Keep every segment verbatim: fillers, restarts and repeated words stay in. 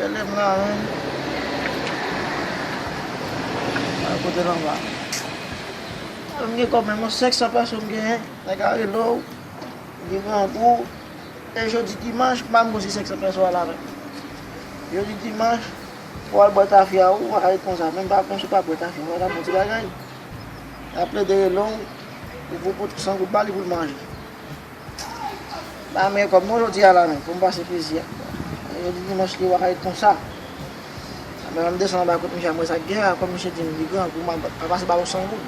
Rele m la menm. A kote l anba. Al m gen kòb menm, yon senk san pèso m genyen. Nèg a rele w, li grangou. E jodi dimanch, m pa menm konn si senk san pèso a la menm. Jodi dimanch, ou al bwè tafya ou, ou pa ka ret konsa. Menm pa konn si w pa bwè tafya, ou pa ka bon ti bagay. L ap plede rele w, ou pou pote san goud ba li pou l manje. Ba men kòb mwen jodi a la menm, pou m pase plezi a. Jodi dimanch li pa ka ret konsa. Apre m desann anba kot misye a, m wè sa k gen la, kòm misye di m li grangou, m a pase ba l yon san goud.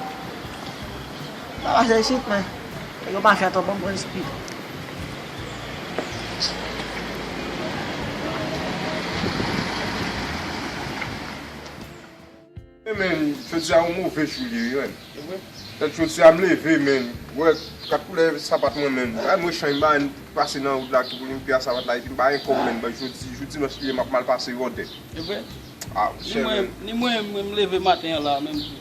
M a pase isit, men nèg yo pa fè atò, ban m pran espri. Men, jodi a yon move jou li ye, men. Tèt jodi a m leve, men. Wè, kat koulè sapat mwen, men. Ay, mwen chanj, m pa pase nan wout la, ki pou m pye a sapat la, epi m pa gen kòb, men. Ban jodi, jou dimanch li ye, m ap mal pase wòdè. E vre? A, monchè, men. Ni mwen, mwen, mwen, m leve maten an la, menm tou.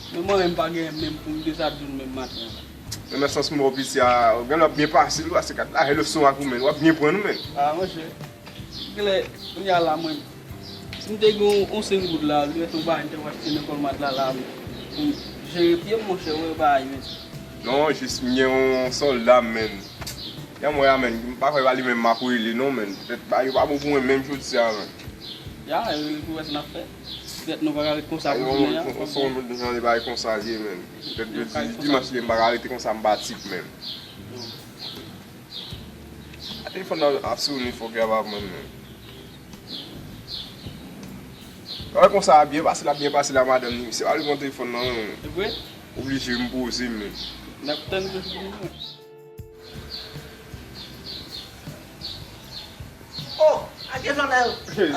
Men mwen menm pa gen menm pou m de sa di w menm maten an la. Men nan sans mwen, piti a, gen lè w ap byen pase l, w a se kat la, e leson ak ou, men. W ap byen pran nou, men. A, monchè. Genlè, kounye a la, mwen, si m te gen yon, yon senk goud la, li rete yon bagay m te achte nan Walmart la, la, pou m jere pye m, monchè, wè bagay, men. Non, jis m gen yon sòlda m, men. Yè m wè a, men, m pa kwè pa li menm m ap rele, non, men. Petèt bagay yo pa bon pou mwen menm jodi a, men. Ya, e rele pou wè sa n ap fè. Petèt nou pa ka ret konsa pou jounen an. Yon, yon, yon bagay konsa li ye, men. Petèt jodi dimanch li ye, m pa ka rete konsa, m pa tip, men. A, telefòn nan ap sone fòk y ap aprann, men. Wè konsa, ap byen pase, l ap byen pase la, madanm ni. Misye pa vle pran telefòn nan, non. E vre? Oblije m poze m, men. N ap tann telefòn nan. Oh, a gen Flanèl.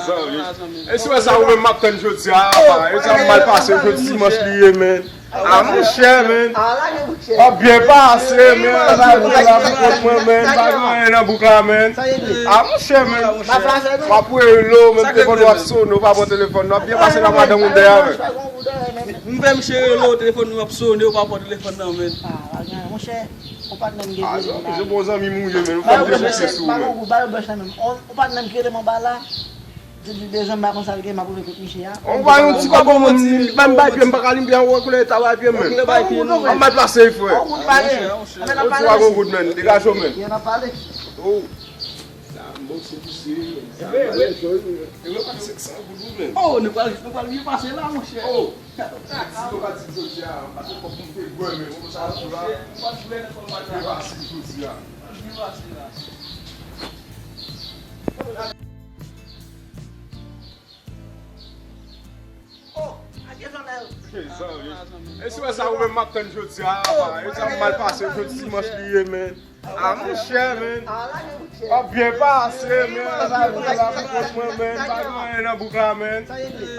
Zanmi. E si w wè sa ou menm m ap tann jodi a, apa. E sa m mal pase jodi dimanch li ye, men. A, monchè, men. W ap byen pase, men. Sa vle la pou kont mwen, men. Pa gen anyen nan bouk la, men. A, monchè, men. W ap rele w, men telefòn w ap sone, w pa pran telefòn nan. W ap byen pase nan madanm ou dèyè, men. M fè misye rele w, telefòn ou ap sone, ou pa pran telefòn nan, men. A, monchè, yon patnè m gen. A, se bon zanmi m ou ye, men. Ou fè m debouche sou ou, men. Ou patnè m ki rele m anba la. Di li bezwen m pa konn sa l gen, m ap rele kot misye a. Ou pa yon ti kòb, ou menm, menm bay pye m pa ka limpe a, ou wè koulè eta bay pye m, men. Ou mal plase, frè. Ou di pa gen goud, men. Degaje w, men. Gen nan pale. Oh. Sa bon, se pou se. Sa valè jòl, men. E mwen pa senk san goud, men. Oh, nou pral, nou pral byen pase la, monchè. Oh. Ka di, nou ka di jodi a, m pa te kòb pou m te bwè, men. Ou sa sou la. Ou pa jwe nan kòb la. Byen pase jodi a. Byen pase la. Oh, a gen Flanèl. E si w wè sa ou menm m ap tann jodi a, apa. E sa m mal pase jodi dimanch li ye, men. A, monchè, men. W ap byen pase, men. Sa vle la pou kont mwen, men. Pa gen anyen nan bouk la, men.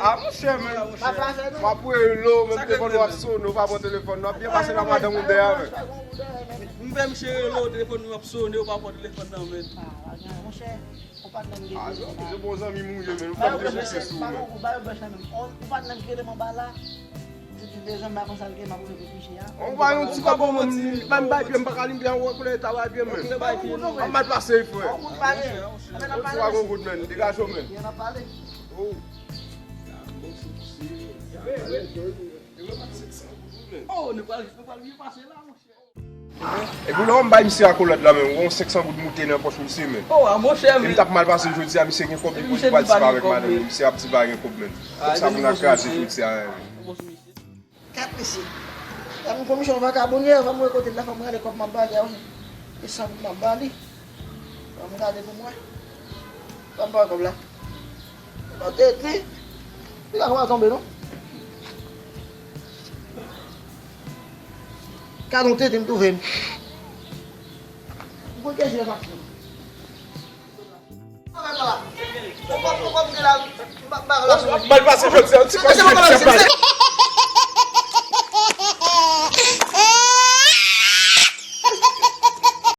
A, monchè, men. W ap rele w, men telefòn ou ap sone, ou pa pran telefòn nan. W ap byen pase nan madanm ou dèyè, men. M fè misye rele w, telefòn ou ap sone, ou pa pran telefòn nan, men. A, monchè. Ou patnè m gen. A, se bon zanmi m ou ye, men. Ou fè m debouche sou ou, men. Ou patnè m ki rele m anba la. Di li bezwen m pa konn sa l gen, m ap rele kot misye a. Ou pa yon ti kòb, ou menm, menm bay pye m pa ka limpe a, ou wè koulè eta bay pye m, men. Ou mal plase, frè. Ou pa gen goud, men. Degaje w, men. Gen nan pale. Oh. Sa bon, se pou se. Sa valè jòl, men. E mwen pa senk san goud, men. Oh, nou pral, nou pral byen pase la, monchè. Epi lè w m bay misye akolad la menm, yon senk san goud moute nan pòch misye, men. Oh, a monchè, men. E m t ap mal pase jodi a, misye gen kòb li pou li pral di pa avèk madanm li, misye ap di pa gen kòb, men. Kòb sa pou n al kraze jodi a, men. Kat mesye. Sa m komisyon vakabon ye, fò m wè kote l la, fò m gade kòb m ap ba li a, wi. E san goud m ap ba li. Fò m gade pou m wè. Fò m ba kòb la. Mwen te ekri. Li pa konn tonbe, non. Gade yon tete m twouve m. Mwen gen je m ap fè. Mal pase jodi a, ti kòb jodi a.